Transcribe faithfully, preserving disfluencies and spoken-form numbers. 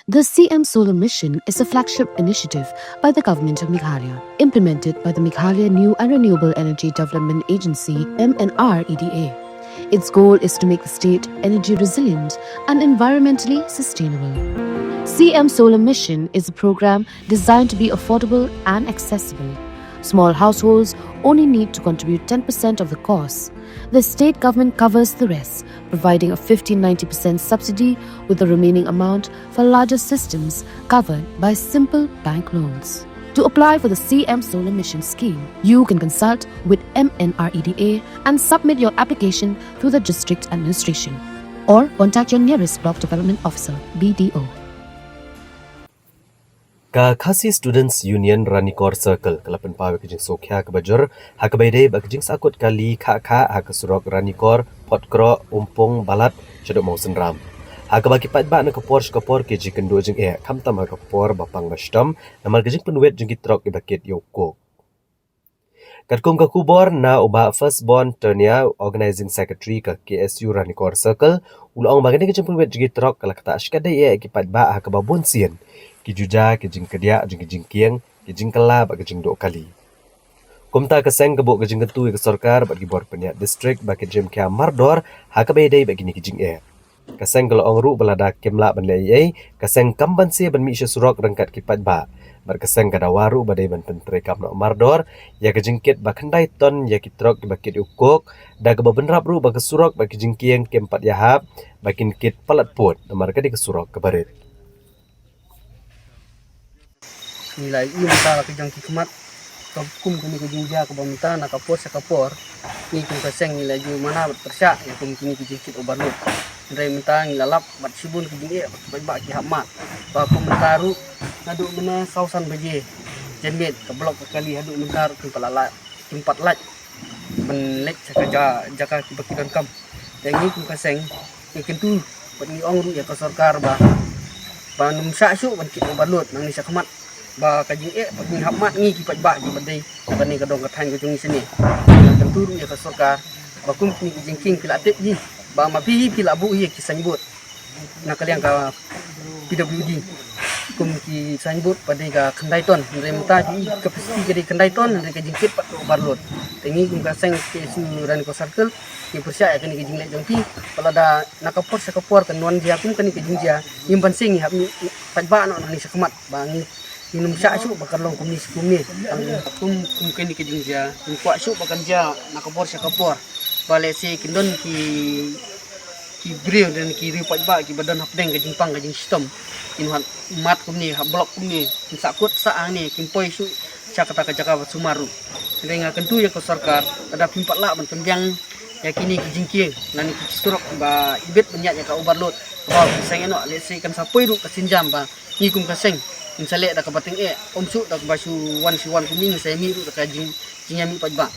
The C M Solar Mission is a flagship initiative by the Government of Meghalaya, implemented by the Meghalaya New and Renewable Energy Development Agency, M N R E D A. Its goal is to make the state energy resilient and environmentally sustainable. C M Solar Mission is a program designed to be affordable and accessible. Small households only need to contribute ten percent of the costs. The state government covers the rest, providing a fifty ninety percent subsidy, with the remaining amount for larger systems covered by simple bank loans. To apply for the C M Solar Mission scheme, you can consult with M N R E D A and submit your application through the district administration, or contact your nearest block development officer, B D O. Ka Khasi Students Union Ranikor Circle ka la pynpaw ïa ka jingsngewkhia kaba jur ha kaba ïadei bad ka jingsakut kali khah khah ha ka surok Ranikor, Photkroh, Umpung, Balat shaduh Mawsynram, ha kaba ki paidbah na ka por sha ka por ki ju ïakynduh jingeh, khamtam ha ka por ba pang ba shitom namar ka jingpynwit jong ki trok kiba kit ïa u coke. Katkum ka khubor na u Bah Firstborn Turnia, Organizing Secretary ka K S U Ranikor Circle, u la ong ba kane ka jingpynwit jong ki trok ka la ktah shikatdei ïa ki paidbah ha kaba bun sien ki ju jia ki jingkdiah jong ki jingkieng, ki jingkylla bad ki jingduh kali. Kumta ka seng ka buh ka jingkyntu ïa ka sorkar bad ki bor pynïaid district ba kin shim khia mardor ha kaba ïadei bad kine ki jingeh. Ka seng ka la ong ruh ba lada kim lah ban leh ei ei, ka seng kam banse ban mih sha surok ryngkat ki paidbah. Bad ka seng ka dawa ruh ba dei ban pyntreikam noh mardor ïa ka jingkit ba khyndai ton ïa ki trok kiba kit ïa u coke, da kaba bynrap ruh ba ka surok bad ki jingkieng kim pat ïahap ba kin kit palat pud namar ka dei ka surok kaba rit. Ngi la ïohi mynta la ka jong ki khmat ka kum kine ki jingjia kaba mynta na ka por sha ka por. Ngi kum ka seng ngi la ju mana bad pyrshah ïa kum kine ki jingkit overload. Hynrei mynta ngi la lap bad shibun ki jingeh bad ki paidbah ki hap mad. Ba kum mynta ruh naduh mynne saw san baje janmiet ka block ka kali haduh mynta ruh kim pat lait, kim pat lait ban leit sha ka ja-, jaka kiba ki donkam. Te ngi kum ka seng ngi kyntu bad ngi ong ruh ïa ka sorkar ba, ba nym shah shuh ban kit overload nangne sha khmat, ba ka jingeh ba ngi hap mad ngi ki paidbah kiba dei ba ne ka dong ka thaiñ ka jong ngi shane. Ngi kyntu ruh ïa ka sorkar ba kum kine ki jingkieng phi la tip hi ba ma phi hi phi la buh hi ïa ki signboard na ka liang ka P W D. Kum ki signboard pat dei ka khyndai ton, hynrei mynta ki capacity ka dei khyndai ton, hynrei ka jingkit pat ka overload. Te ngi kum ka seng K S U Ranikor Circle ngi pyrshah ïa kane ka jingleh jong phi. Ba lada na ka por sha ka por kan wan jia kum kane ka jingjia, ngim banse ngi hap mih paidbah noh nangne sha khmat ba ngi, ngi nym shah shuh ba kan long kumne shi kumne. Kum, kum kane ka jingjia ngim kwah shuh ba kan jia na ka por sha ka por. Ba lehse kin don ki ki briew, don ki riew paidbah kiba don hapdeng ka jingpang ka jingshitom, kin wan mad kumne ha block kumne, kin sahkut sah hangne, kin poi shuh sha kata ka jaka ba sumar ruh. Hynrei nga kyntu ïa ka sorkar, lada phim pat lah ban pynbiang ïa kine ki jingkieng lane ki surok ba ibit ban ïaid ïa ka overload, ba seng ïa noh, lehse kan sa poi ruh ka sienjam ba ngi kum ka seng ngin sa leh da kaba tyngeh, ym shuh da kaba shu wan shu wan kumne, ngin sa ïa mih ruh da ka jing, jingïamih paidbah.